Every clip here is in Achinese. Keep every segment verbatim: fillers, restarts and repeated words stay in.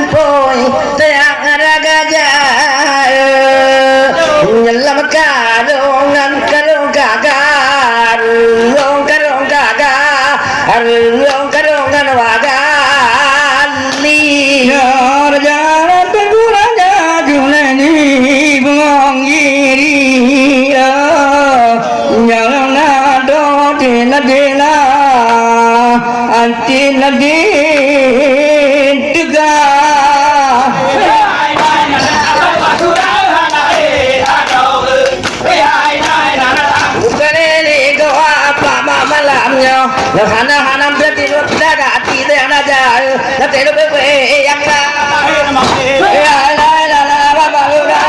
Poi, teuyak raga jaya, nyelam karong ngon karong gaga, karong, karong gaga, karong, karong ngon waga li. Ya, raja, raja, raja, Junaidi, bungong giri, ya. Nyang na do di nadila, anti nadi tega. Bukan ini doa apa mak malam nyo. Hana hana berarti lo tidak ada hati yang ada. Nanti lo bebe yang lah. Ya la la la la la.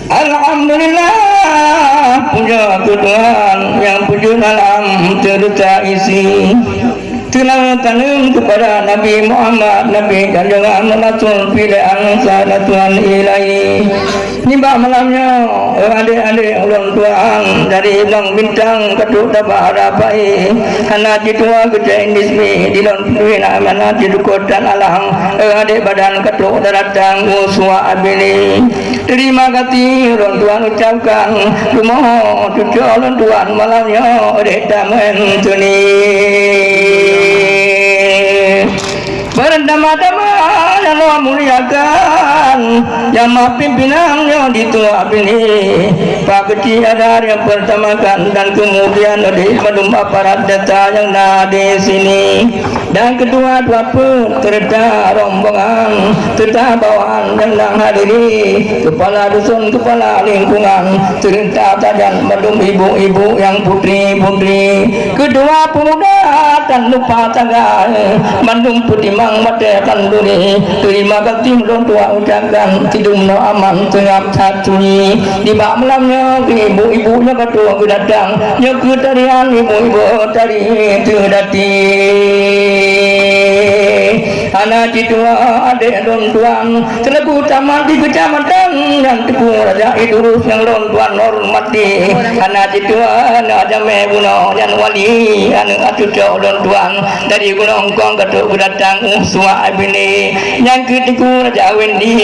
Alhamdulillah, puja keu Tuhan nyang peujeuet alam teuretak isi. Teunang taneum keupada Nabi Muhammad, Nabi ganjongan, Rasul piléan, Tuhan ilahi. Nibak malam nyoe, adék-adék ulôn tuan, dari Blang Bintang ka trok tabak rapai. Hana jituwa geucok bismi, di lôn peuduek na mana jidukot dan alang. Adék badan ka trok daratang, uswa abini. Terima kasih ulôn tuan ucapkan. Rumoh cucok ulôn tuan malam nyoe, adék tamen tuni. Pertama-tama nyang lôn muliakan, nyang ma pimpinan nyoe di tuak bini. Pak Keuchik ada nyang pertama kan, dan kemudian di bandum aparat desa nyang na di sini. Dan kedua dua pun serta rombongan, serta bawahan nyang na hadiri, kepala dusun, kepala lingkungan, serta sajan bandum ibu-ibu nyang putri-putri. Kedua pemuda tan lupa taga, mandum peutimang watée khanduri. Terima kasih ulôn tuan ucapkan, sidum nyoe aman seungab that sunyi. Nibak malam nyoe keu ibu-ibu nyoe ka trok geudatang, nyoe keu tarian ibu-ibu tari teuh dati. Hana jituwa adék lôn tuan, seulaku tamat di keucamatan nyan Teungku Raja Idrus nyang lôn tuan hormati. Hana jituwa aneuk jamé bunoe nyan wali, aneuk cucok lôn tuan. Dari gunong kong ka trok geudatang, uh, suak bini. Nyang keu Teungku Raja Wendi,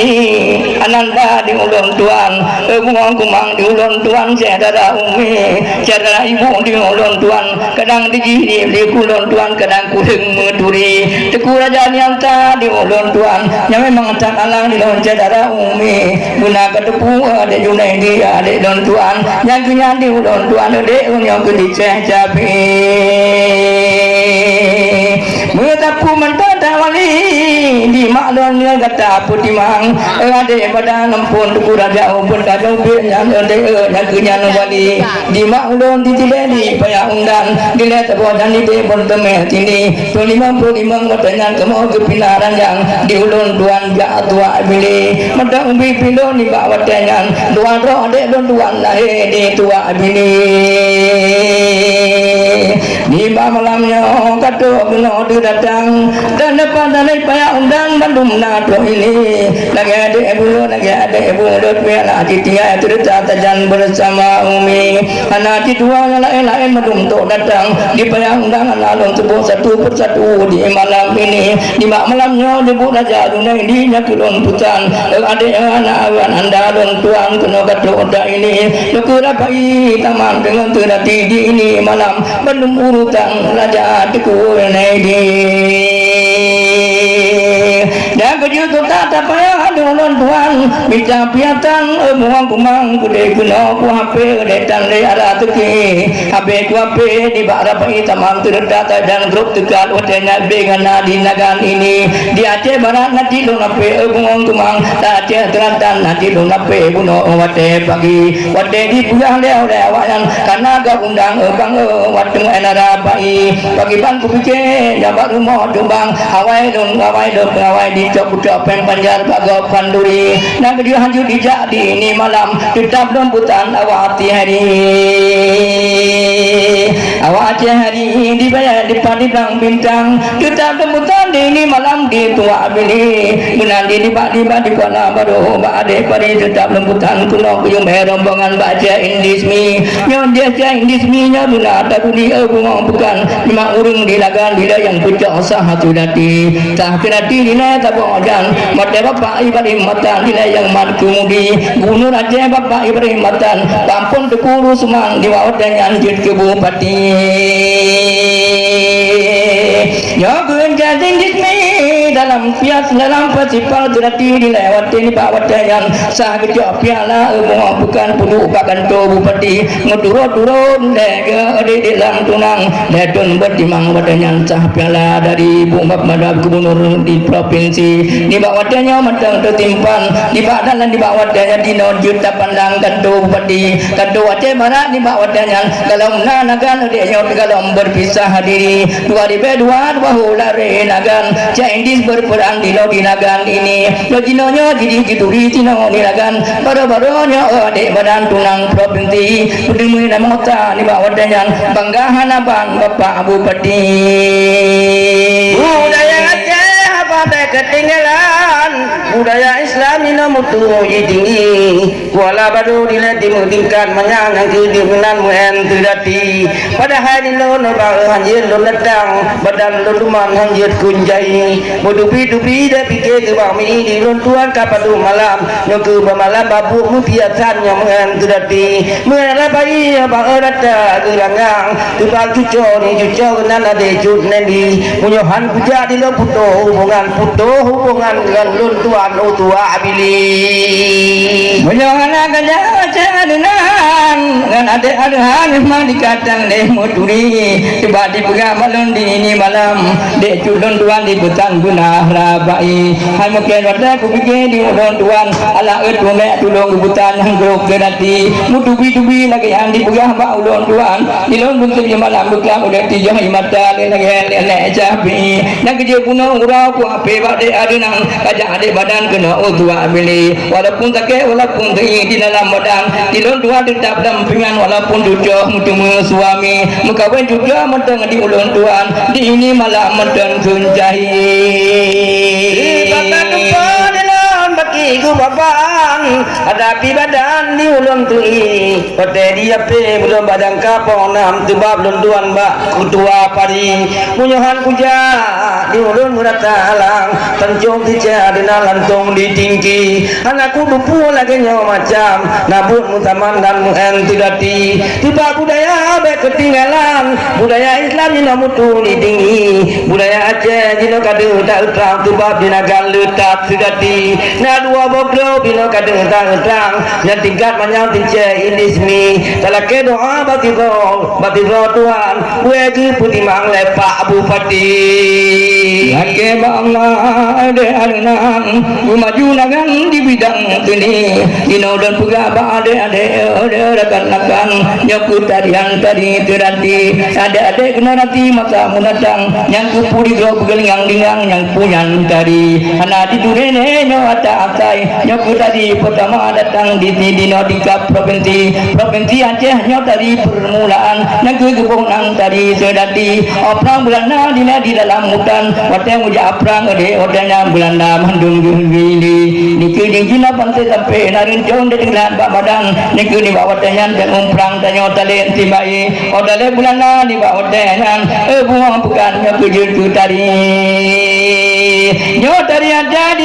Ananda di ulôn tuan. Eh, bungong kumang di ulôn tuan, syedara umi, syedara ibu di ulôn tuan. Kadang dijih di ulôn tuan, kadang kureueng meuturi. Teungku Raja Nianta di ulôn tuan, nyang memang tan alang di lôn syedara umi. Guna kateupeue adék Junaidi, adék lôn tuan, nyang keu nyan di ulôn tuan, adék ulôn nyang keu dicéh cabi. Meusapeue mantong that wali, di mak lôn nyoe gata peutimang. Eh, adék pada ngon phon Teungku Raja Ubon ka jeuet nyan, eh, eh, nyang keu nyan wali. Di mak ulôn di Tilé di Paya Undan, dilée saboh dan di Debon teumé sini. Peulimong-peulimong watée nyan kamoe geupinah ranjang, di ulôn tuan jak tuak bini. Mantong ubit pih lôn nibak watée nyan, dua droe adék lôn tuan lahé di tuak bini. Nibak malam nyoe ka trok bunoe teudatang, dan dapat dari Paya Undan bandum na trok ini. Lagée adék buleuen, lagée adék buleuen, piala jitinggai cerita sajan bersama umi. Hana jituwa nyang laén-laén mandum trok datang. Di Paya Undan hana lôn seubut satu persatu di malam ini. Nibak malam nyoe, di buet Raja Junaidi nyang keu lôn peusan. Eh, adék, eh, aneuk, eh, Ananda lôn tuan keunoe ka trok dak ini. Lôn keu rapai taman deungon teudati di ini malam. Bandum urusan Raja Teungku Junaidi. Dan Keujeuet kota tapayah adoe ulôn tuan, mita piatan, eh, muang kumang, keudeh keunoe ku hapé, deh tan lé ara teuki. Habéh ku hapé nibak rabai tamang teuretak tajang trok teuka watée nyan bée ngana di nagan ini. Di Aceh Barat na cit lôn hapé, eh, muang kumang, di Aceh Selatan na cit lôn hapé bunoe watée pagi. Watée jipeugah lé awaknyan, kana gak undang, eh, bang, eh, watée ngon rabai. Pagi ban kupike, nyan bak rumoh Jombang, awai lôn, awai lôn, awai dicok-cok péng panjar bak gob khanduri. Nyang keudua hanjeuet dijak di ini malam, teutab lôn peusan awak Aceh hari. Awak Aceh hari dibayar dipat di blang bintang, teutab lôn peusan di ini malam di tuak bili. Meunan di dibak-dibak di kuala baroe bak adek pari, teutab lôn peusan keunoe kuyum hai rombongan bak Aceh Indismi. Nyoe di Aceh Indismi nyoe duna tabudi, eh, bungong bukan. Memang ureuëng di lagan bila nyang pucok sah hatu dati. Sah keudati nilai tabong dan mata bapak Ibrahim Matan nilai nyang mat keumudi. Gubernur Aceh bapak Ibrahim Matan, pampun Teungku Rusman di bawah dan nyan jeuet keu bupati. Nyoe keuh jadi jismi dalam pias dalam festival keudati dilewati nibak watée nyan sah geucok piala, eh, bungoh bukan peuduek bak kantô bupati. Meuturot-turot lé geuh di dalam tunang, lé thon beutimang watée nyan sah piala dari Ibu Bapa Gubernur di provinsi. Nibak watée nyoe mantong teusimpan, nibak dalam nibak watée nyan dinoe jeuet tapandang kantô bupati, kantô Aceh Barat nibak watée nyan. Galom na nagan udeb nyoe galom berpisah diri. Dua ribée dua, dua hula re nagan, cak indis berperang dinoe di nagan ini. Nyoe jinoe nyoe jadi jituri sinoe di nagan. Baroe-baroe nyoe adek badan tunang provinsi. Peuteumui nama kota nibak watée nyan, bangga hana ban Bapak Bupati. Budaya Aceh haba bèk keutinggalan, budaya Islam inoe mutu jitinggi. Kuala Badu dilèe timeuk tingkat manyang nyang keu di meunan meu'en teudati. Padahai di lôn ba hanjeuet lôn datang, badan lôn duman hanjeuet kunjai. Meudubi-dubi dèk pike keu bak mi di lôn tuan ka padub malam. Nyoe keuh bak malam babuk meupiasan nyang meu'en teudati. Meu'en rabai nyang bak rata geulangang. Teubal cuco ni cuco nan adé cut nendi. Meunyoe han kujak di lôn putôh hubungan, putôh hubungan ngon lôn tuan utua bili. Meunyoe hana kajak cak adonan ngon adé adohan memang dikatang lé muturi. Teubal dipeugah bak lôn di ini malam. Dek cut lôn tuan dipeusan guna rabai. Hai mungken watèe kupike di ulôn tuan, alah eu tumek tulông geubutan nyang grob geurati. Meutubi-tubi lagèe nyang dipeugah bak ulôn tuan, di lôn bunteng di malam beuklam ulèe tijoh i mata lé lagèe lélek cabi. Nyang keujeuet bunoe uroe ku ape bak dek adeunang, kajak adek badan keunoe u tuak bili. Walaupun sakét, walaupun geuih di dalam badan, di lôn tuan teutap dampingan walaupun cucoe meuteumé suami. Meukawen cucoe mantong di ulôn tuan, di ini malam mantong kheun jahé. Di baka tumpah di lôn baki geubaban, hadapi badan di ulôn tui. Watèe di ape ulôn badang kapong nam teubab lôn tuan bak kutua pari. Meunyoe han kujak di ulôn meurata alang, tancong teucak di na lantong di tinggi. Hana kuteupue lagèe nyoe macam, na buet meusaman dan meu'en teudati. Teubab budaya bèk keutinggalan, budaya Islam jinoe mutu di tinggi. Budaya Aceh jinoe ka deuh ta-eutrang, teubab di nagan leutat seudati. Na dua boh glôb jinoe ka deuh ta-eutrang, nyang tingkat manyang tingkat indismi. Talakèe doa bak sidroe, bak sidroe tuan, buet geupeutimang lé Pak Bupati. Lakèe bak Allah, adé aneuk nan, beumaju nagan di bidang seni. Jinoe lôn peugah bak adé-adé, adé rakan-rakan, nyoe keuh tarian tari teurati. Adé-adé keuneurati masa meundatang, nyang keuh puri droe beugelingang-lingang nyang punyan tari. Hana jituléh lé nyoe ata asai, nyoe keuh tari peutama datang di, di, di noe tingkat provinsi. Provinsi Aceh nyoe tari peurmulaan, nyang keuh geuboh nan tari seudati. Prang Beulanda di, di dalam hutan, watèe mujak prang, adé, watèe nyan Beulanda mandum geuh geuli. Nikeue jih jinoe panté sampé na reuncong di teulat bak badan. Nikeue nibak watèe nyan jangon prang tanyoe talén sibai. Oh talén Beulanda nibak watèe nyan, eh, buang bukan nyoe keujeuet keu tari. Nyoe tari aja di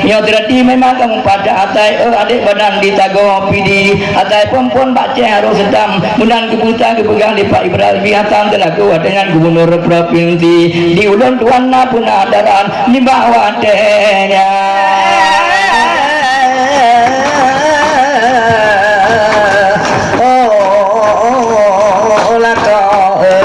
Nyoe teurati memang kamoe padah atai, eh, adék badan di Tago Pidie. Atai phon-phon bak céh harôh seudam. Meunan geupeugah, geupeugah lé Pak Ibrahim Hasan seulaku watèe nyan gubunur propinsi. Di ulôn tuan na peunadaran nibak watèe nyan. Oh, lakoe.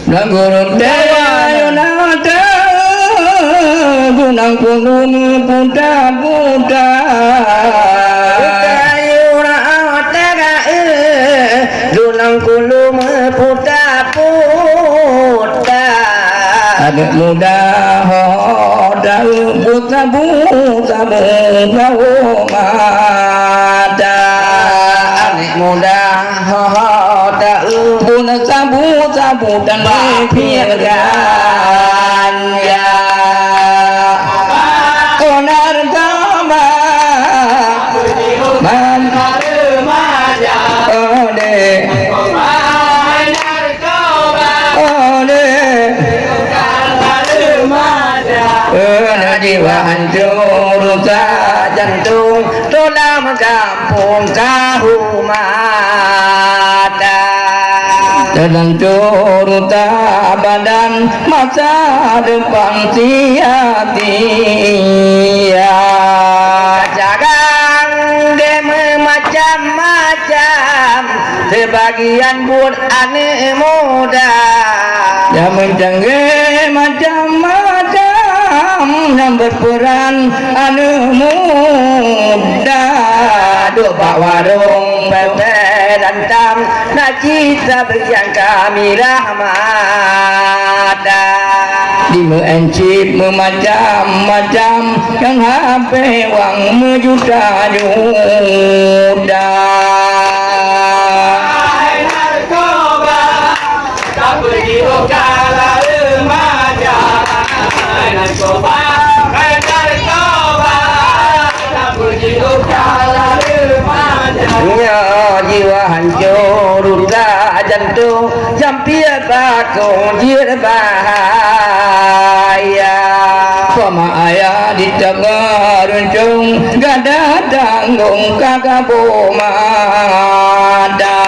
Nanggroe teuh, yue na teuh, gunong pulueng puta-puta. Yue na teuh, gunong pulueng puta-puta. Aneuk muda ho teuh, buet sabu-sabu kawoe mata. Aneuk muda ho teuh, buet sabu-sabu dan piep ganja. Konar kaba man ode. Ode. Ode jiwa hancur, rusak jantung, tulang gampông kahumata. Teulanjur rusak badan, masa depan sia-sia. Cagang deh meumacam-macam, seubagian buet aneuk muda. Nyang meucanggéh macam-macam nyang berperan aneuk muda. Duek bak warong pepé dan tam, na cit sabiang kami rahmata. Dimeu'en cit meumacam-macam, nyang habéh wang meujuta-juta. Nyoe jiwa hancô, rusak jantung, jampiet bakong jeuet bahaya. Pama ayah di teungoh runcong, gata tanggong ka gaboh mata.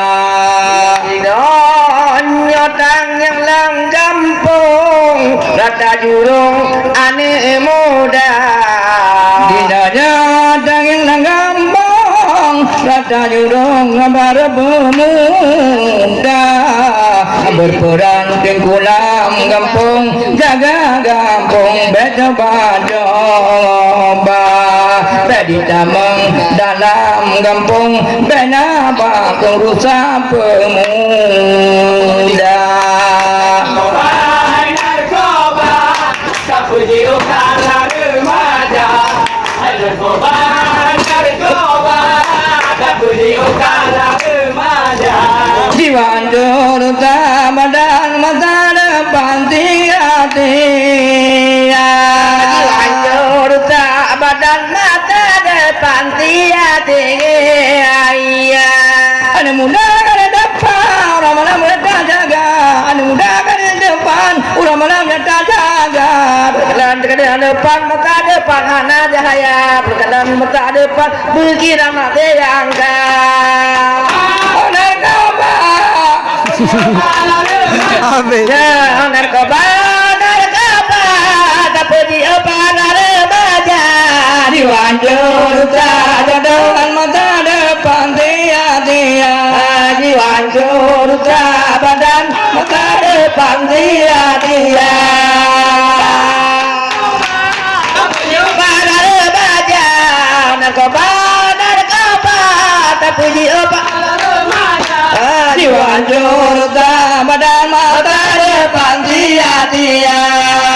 Nyoe tang nyang lam gampông, rata jurông aneuk muda. Di dayah dageng lam gampông, rata jurông haba peumuda. Berperan teungku lam gampông, jaga gampông bèk teuba-teuba. Bèk jitamong dalam gampông, bèk na bakong rusak peumuda. Jiwa hancô, rusak badan, masa depan sia-sia. Jiwa hancô, rusak badan, masa depan sia-sia. Aneuk muda ka di depan, ureueng malam gata jaga. Aneuk muda ka di depan, ureueng malam gata jaga. Peukalon ka di depan, masa depan hana cahya. Peukalon masa depan, beuki lam até nyang ka. Oh, narkoba. Habis. Ya, narkoba, narkoba. Tapi di apa narkoba? Hancur rusak badan, masa depan sia-sia. Haji hancur rusak badan, masa depan sia-sia. Para remaja, narkoba, narkoba, tapi jiôh pa-, Haji hancur rusak badan, masa depan sia-sia.